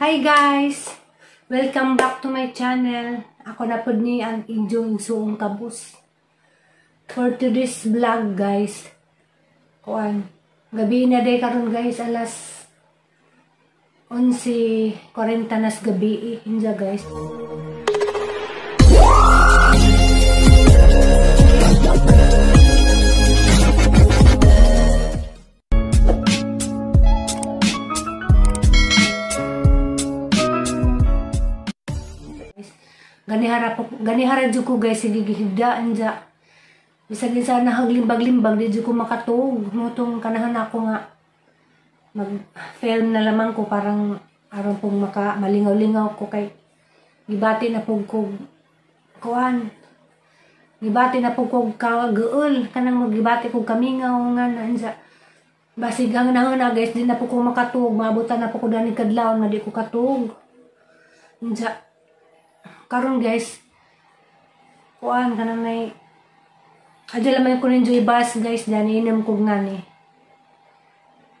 Hi guys! Welcome back to my channel. Ako na pod ni ang inyong suong kabus. For today's vlog guys, kuan, gabi na day karon guys, alas 11:40 nas gabi hinja guys. Ganihara jud ko guys, sige gihigda anja. Bisag isa na haglimbag-limbag di jud ko makatuog. Motong kanahan ako nga mag-film na lamang ko parang aron pong maka malingaw-lingaw ko kay gibati na pug ko kuan. Gibati na pug ko kaguol kanang maggibati kog kamingaw nga na anja. Basig ang nahuna guys, di na po ko makatuog, maabutan na po ko dani kadlawon nga di ko katuog. Anja. Karon guys, kuan kanang nay adyo lamang ko ninjo ibas guys, dani inom ko ngani.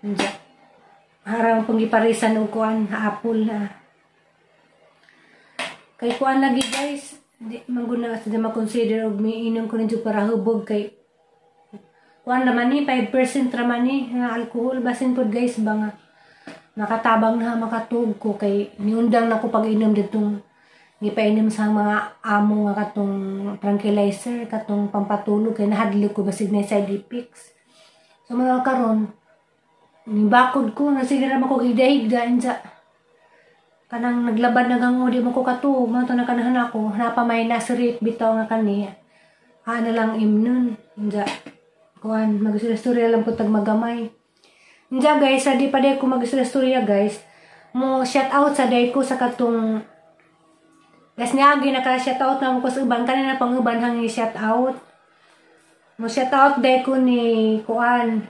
Anja. Harang pong giparisan og kuan apple na. Kay kuan lagi guys, di man gud na sa ma-consider og miinom ko ninjo para hubog kay kuan naman ni 5% ra man ni nga alcohol, basin pod guys ba nga nakatabang na makatuog ko kay niundang na ko pag-inom ditong gipainom sa mga amo nga katong tranquilizer, katong pampatulog kay nahadlok ko basig na side effects. So mga karon nibakod ko na sige ra ko higda-higda anja. Kanang naglaban na gango di mo ko katuog, mo to na kanahan ako, napa may nasrit bitaw nga kani. Ana lang imnon anja. Kuan magstorya lang po tag magamay. Anja guys, sa di pa day ko magstorya guys. Mo shout out sa day ko sa katong guys, niagi naka-shoutout na mo ko sa uban. Kanina pang uban hangi shoutout. Mo shoutout day ko ni kuan.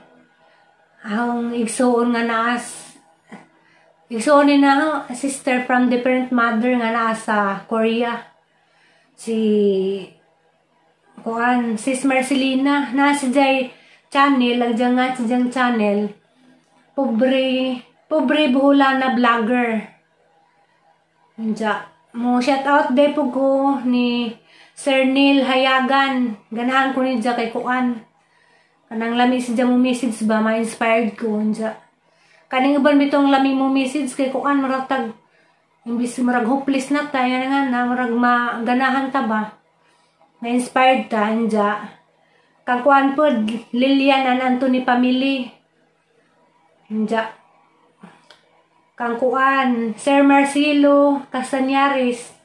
Ang igsuon nga naas. Igsuon ni na sister from different mother nga naas sa Korea. Si kuan, Sis Marcelina. Na si Jay channel, ang dyan nga si Jang channel. Pobre, pobre buhula na vlogger. Diyan. Mo shout out day po ko ni Sir Neil Hayagan. Ganahan ko ni dya kay kuan. Kanang lami si dya mo message ba, ma-inspired ko dya. Kaning uban bitong lami mo message kay kuan maratag imbis marag hopeless na ta yan nga na marag maganahan ta ba. Na-inspired ta dya. Kang kuan pod Lilian and Anthony family. Dya. Kang kuan, Sir Marcelo Castañares,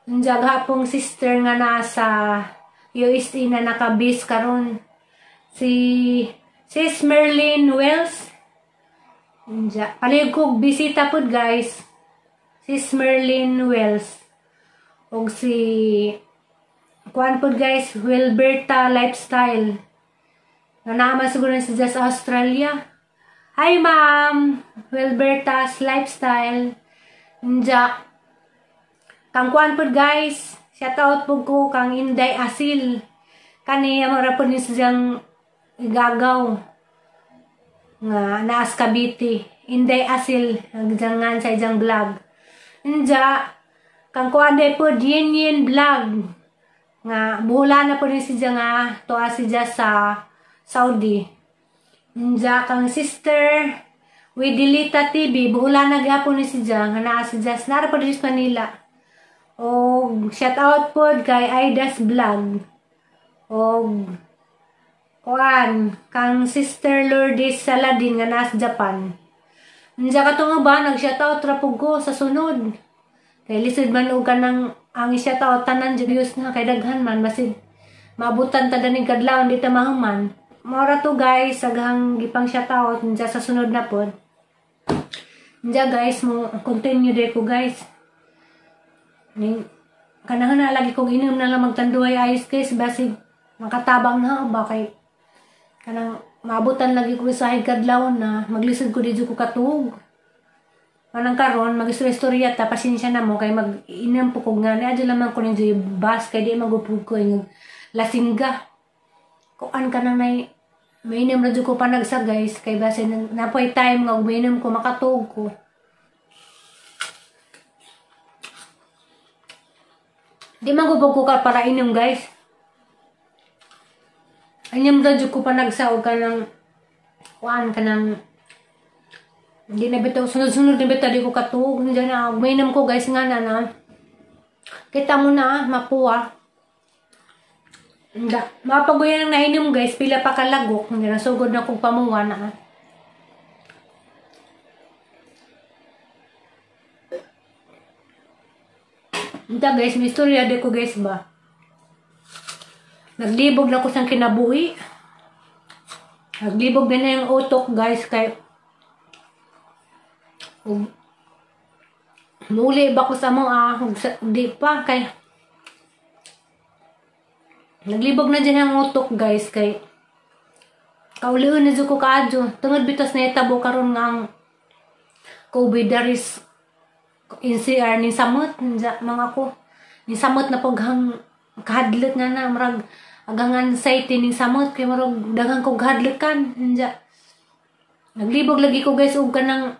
unja gapong sister nga nasa USA na nakabis karon. Si Sis Merlin Wells. Unja, palihog kog bisita pod guys. Sis Merlin Wells. Og si kuan pod guys, Wilberta Lifestyle. Nga naman siguro sa Just Australia. Hi ma'am, Wilberta's Lifestyle. Nja. Kang kuan pod guys, shout out po ko kang Inday Asil. Kani amara pod ni siyang igagaw nga naas Cavite. Inday Asil nagjangan sa ijang vlog. Nja. Kang kuan day pod Yin Yin Vlog. Nga buhula na pod ni siya nga tuwa siya sa Saudi. Nja kang sister Widilita TV, buhula na gyapon ni si Jang, naa si Jas, nara po diri sa Manila. Og shout out pod kay Aida's Vlog. Og kuan kang sister Lourdes Saladin nga naa sa Japan. Nja katong uban nag shout out ra pug ko sa sunod. Kay lisod man og kanang ang shout out tanan views na kay daghan man basig maabutan ta daning kadlawon di ta mahuman. Mora to guys, aghang gipang shoutout nja sa sunod na pod. Nja guys, mo continue day ko guys. Ning kanang na lagi kong inom na lang magtanduay ayos guys, basig makatabang na ba kay kanang maabutan lagi ko sa kadlawon na maglisod ko didto ko katuog. Kanang karon mag-istorya ta, pasensya na mo kay mag-inom po ko nga ni adyo lamang ko ninjo bus kay di magupog ko ing lasingga. Kuan ka na nay mainom na ko panagsa guys kay base napoy time nga uminom ko makatuog ko. Di magubog ko ka para inom, guys. Anyam ra jud ko pa nagsaog ka ng kuan ka ng di na bitaw sunod-sunod na bitaw di ko katuog. Diyan na mainom ko, guys, nga na na. Kita mo na mapuwa. Hindi. Mapaguyan ang nainom, guys, pila pa kalagok. Hindi na sugod na kong pamuha na. Hindi, guys, may istorya di ko, guys, ba? Naglibog na ko sa kinabuhi. Naglibog na na yung utok, guys, kay muli ba ko sa mga di pa kay naglibog na dyan ang utok, guys, kay kaulion na dyan ko kaadyo. Tungod bitas na itabo karon nga ang COVID daris NCR ni samot mga ko ni samot na paghang kahadlok nga na murag agang anxiety ning samot kay murag daghang kog kahadlokan. Naglibog lagi ko, guys, og kanang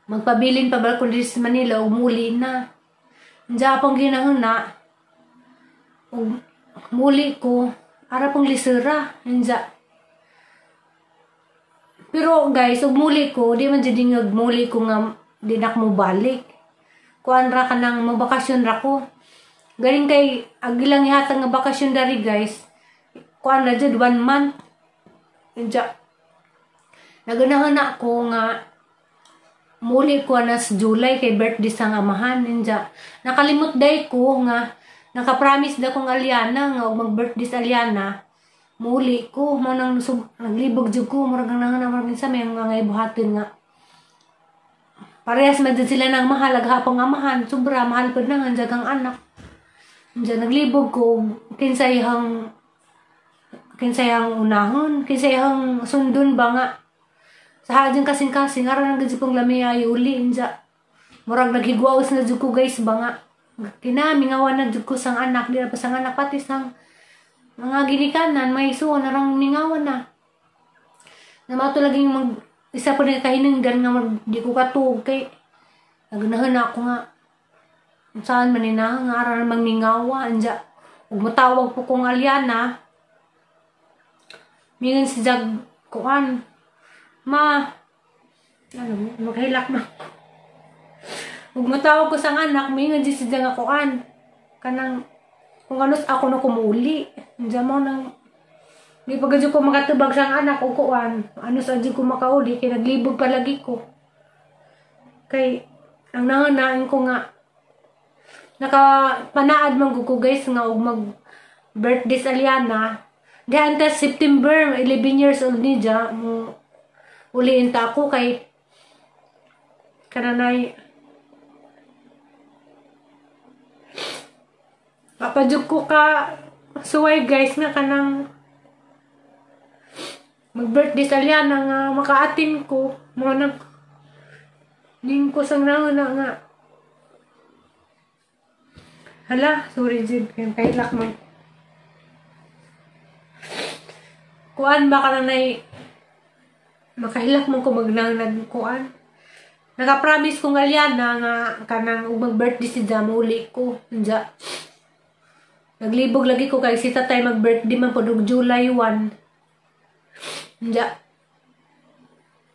magpabilin pa ba ko diri sa Manila og muli na. Diya pong ginahuna og muli ko ara pong lisura. Diya. Pero guys, og muli ko di man jud ngag muli ko nga di na mo balik. Kuan ra ka nang mabakasyon ra ko. Galing kay agilang ihatag nga bakasyon dari, guys. Kuan ra jud 1 month. Diya. Naganahan ako nga muli ko na sa July kay birthday sang amahan. Diya. Nakalimot day ko nga nakapromise da kong Aliana nga og mag-birthday sa Aliana. Muli ko mo nang naglibog jud ko murag nang murag sa may mga ibuhaton nga parehas man dyan sila ng mahal, aghapong amahan, sobra, mahal pa na, ang jagang anak. Diyan, naglibog ko, kinsay hang unahon, kinsay hang sundon ba nga. Sa hadyan kasing-kasing, aran ang gadyo kong lami ay uli, inja. Murag naghigwaos na dyan ko, guys, ba nga. Kinamingawan na dyan ko sang anak, di na pa sang anak, pati sang mga ginikanan, may isuon, arang mingawan na. Namato laging mag isa pa na kahinungdan nga di ko katuog kay naganahan ako nga saan man ina nga aran mangmingawa anja ug motawag po kong Aliana mingon si jag kuan ma ano maghilak ma ug motawag ko sa anak mingon si jag nga kuan kanang kung anos ako na kumuli anja mo nang di pa gadyo ko makatubag sa anak o kuan. Ano sa ko makauli kay naglibog palagi ko. Kay ang nanganain ko nga nakapanaad man ko, guys, nga og mag birthday sa Aliana. Diyan ta September 11 years old ni ja mo uliin ta ako kay kananay papadyo ko ka suway, guys, nga kanang mag-birthday sa Aliana nga makaatin ko. Mga nang ning ko sang nauna nga. Hala, sorry Jid, kaya kailak man. Kuan ba ka na nay makahilak man ko magnanag kuan. Naka-promise kong Aliana nga kanang mag-birthday si Jam uli ko. Diya. Naglibog lagi ko kay si tatay mag-birthday man po og July 1. Diya.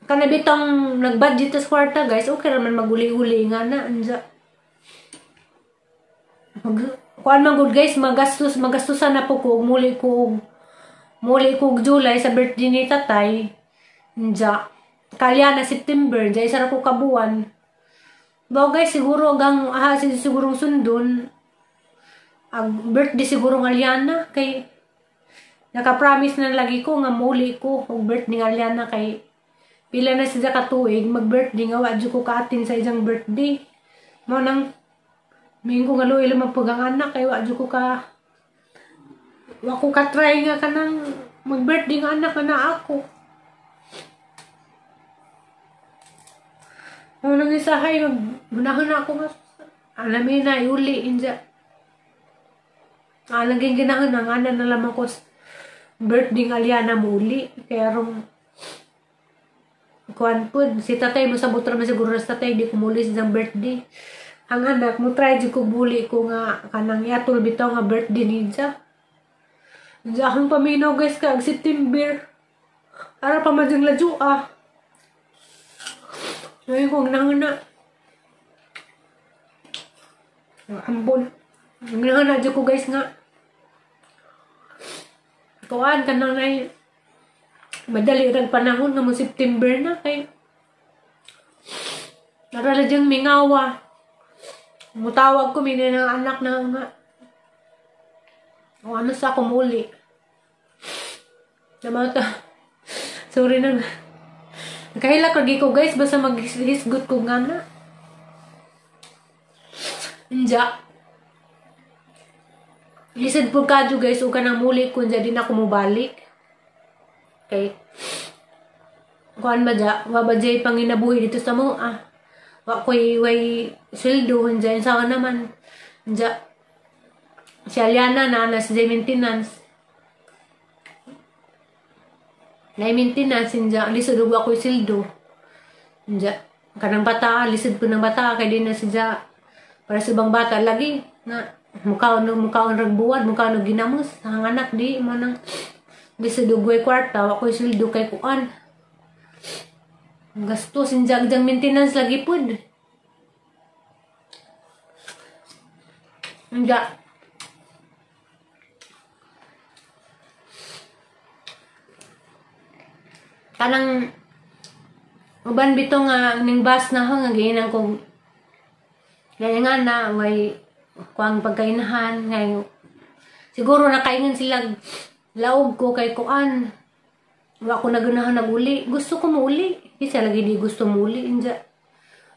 Kanabitang nag-budget sa kwarta, guys, okay raman maguli-uli nga na. Diya. Kuan man good, guys, magastusan na po ko muli ko July sa birthday ni tatay. Diya. Kalya na September, diya isa ra ko kabuan. Ba guys, siguro gang aha siguro sundon ang birthday siguro ng Aliana kay naka-promise na lagi ko nga muli ko og birthday ng Aliana kay pila na siya katuig mag-birthday nga wa jud ko kaatin sa iyang birthday. Mao nang mingko nga luoy lang pag ang anak kay wa jud ko ka wa ko ka try nga kanang mag-birthday nga anak na ako. Mao nang isahay magunahon na ako nga alamin na iuli inja. Alang ginahon ang ana na lamang ko birthday ng Aliana muli. Kaya rong kuan po, si tatay mo sa butra man siguro sa tatay, di ko muli sa birthday. Ang anak mo try jud ko buli ko nga kanang iatol bitaw nga birthday niya. Diya akong paminaw guys kag September. Ara pa man diyang ladyo ah. Ngayon ko nangana. Ambon. Nangana dyan ko guys nga. Kuan kanang nay madali rang panahon nga mo September na kay ara la diyang mingawa. Mutawag ko minay ng anak na nga. O ano sa ako muli. Namata. Sorry nang. Nakahilak lagi ko guys basta maghisgot ko nga na. Inja. Lisod po kadyo guys o kanang muli ko inja di na ako mubalik. Okay. Kuan ba dya? Wa ba dya panginabuhi dito sa mo? Ah. Wa ko'y way sweldo inja insa naman. Inja. Si Aliana na na si maintenance. Na maintenance inja lisod og ako'y sweldo. Inja kanang bata lisod po ng bata kay di na siya para sa ibang bata lagi na mukaon mukaon rag buwad mukaon og ginamos ang anak di mo nang lisod og way kwarta wa ko'y sweldo kay kuan. Gastos inja jang maintenance lagi pud. Inja. Kanang uban bito nga ning bus na ho nga giinang ko gaya nga na way kuang pagkainahan ngay siguro nakaingon sila laog ko kay kuan wa ko naganahan naguli gusto ko muuli isa lagi di gusto muli inja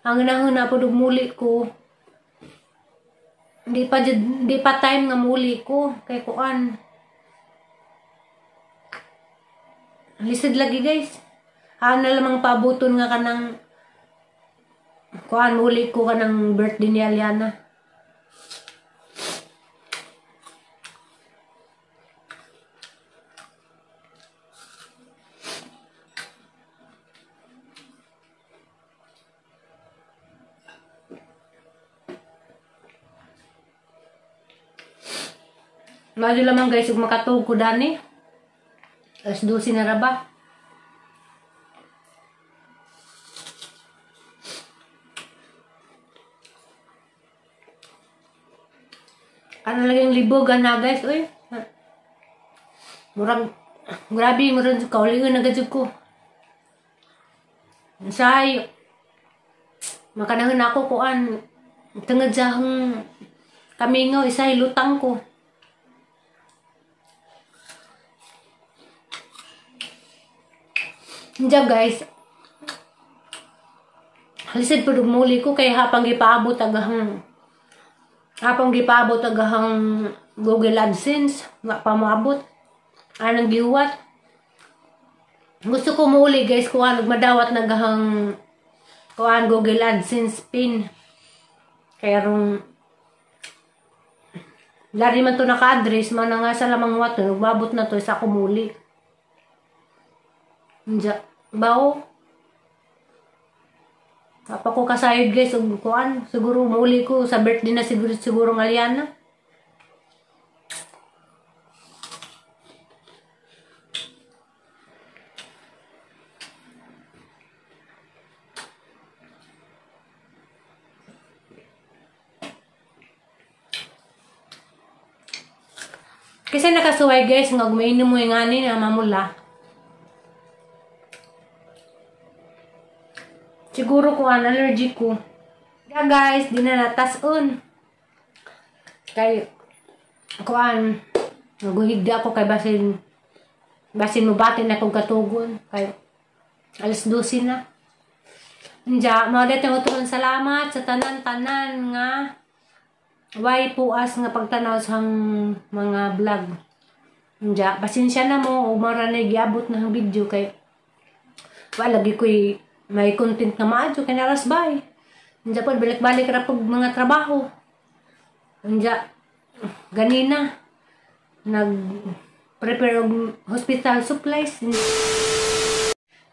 ang ganahon na pud muli ko di pa time nga muli ko kay kuan. Lisod lagi guys. Ano lamang pabuton nga kanang kuan muli ko kanang birthday ni Aliana. Medyo lamang guys ug makatuog ko dani. Alas 12 na ra ba? Ano lagi yung libogan na guys, uy. Murag, grabe, murag kaulingon na gadyo ko. Say, makanahon ako kuan, tungod sa akong kamingaw, isay lutang ko. Diyan guys, lisod po muli ko kay hapang gipaabot agahang Google AdSense, nga pa moabot. Anong gihuwat? Gusto ko muli guys kuan madawat nagahang kuan Google AdSense pin. Kaya rong lari man to naka-address man nga sa lamang wato, umabot na to sa kumuli. Diyan bao. Apa ko kasayod guys og kuan, siguro muli ko sa birthday na siguro ng Aliana. Kasi nakasuway guys nga mainom mo yung ani na mamula. Siguro ko an allergy ko. Yeah guys, di na natason. Kay kuan naguhigda ako kay basin mo batin akong katugon kay alas 12 na. Anja, mao dito utuon salamat sa tanan-tanan nga way puas nga pagtanaw sa mga vlog. Anja, pasensya na mo ug mara na giabot na ang video kay wala lagi ko'y may content na maadyo kay naras bay. Anja po balik-balik ra pag mga trabaho. Anja ganina nag prepare og hospital supplies.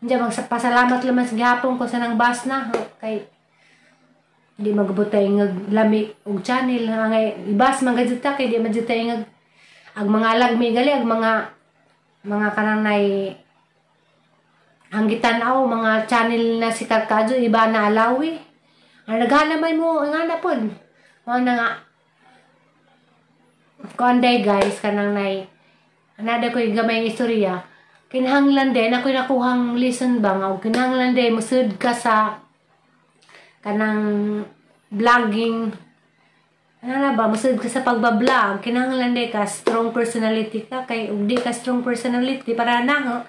Anja magpasalamat laman sa gihapon ko sa nang bus na kay Di magabutay nga lami og channel nga ibas man gud ta kay di man jud tay nga ag mga lagmi gali ag mga kanang nay ang gitan-aw mga channel na sikat kadyo iba na alawi. Ang nagana may mo nga na pod. Mao na nga kuan day guys, kanang nay anada ko'y gamay nga istorya. Kinahanglan din ako'y nakuhang lesson ba nga og kinahanglan day musud ka sa kanang vlogging, ano na ba, musud ka sa pagba-vlog, kinahanglan day ka strong personality ka, kay ug di ka strong personality para na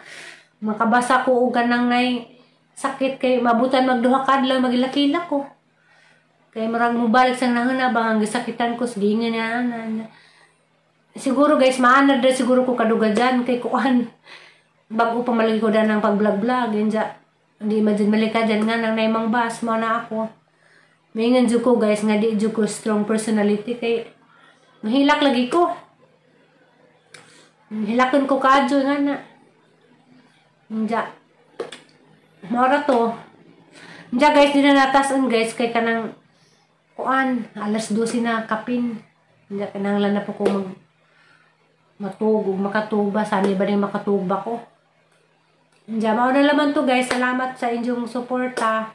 makabasa ko og kanang nay sakit kay mabutan magduha ka adlaw magilakila ko kay murag mobalik sang nahuna ba ang gisakitan ko sige nga na. Siguro guys, maanad na siguro ko kaduga dyan kay kuan bago pa malagi ko dan ang pag-vlog-vlog inja hindi man dyan malika dyan nga nang naimang bas mo na ako. Maingan jud ko guys nga di jud ko strong personality kay mahilak lagi ko. Hilakon ko kadyo nga na. Inja. Mora to. Inja guys, di na natasan guys kay kanang kuan alas 12 na kapin. Inja, kinahanglan na po ko mag matug ug makatuba. Sana ba din makatuba ko. Inja, mao na laman to guys. Salamat sa inyong suporta.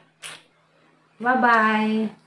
Bye-bye.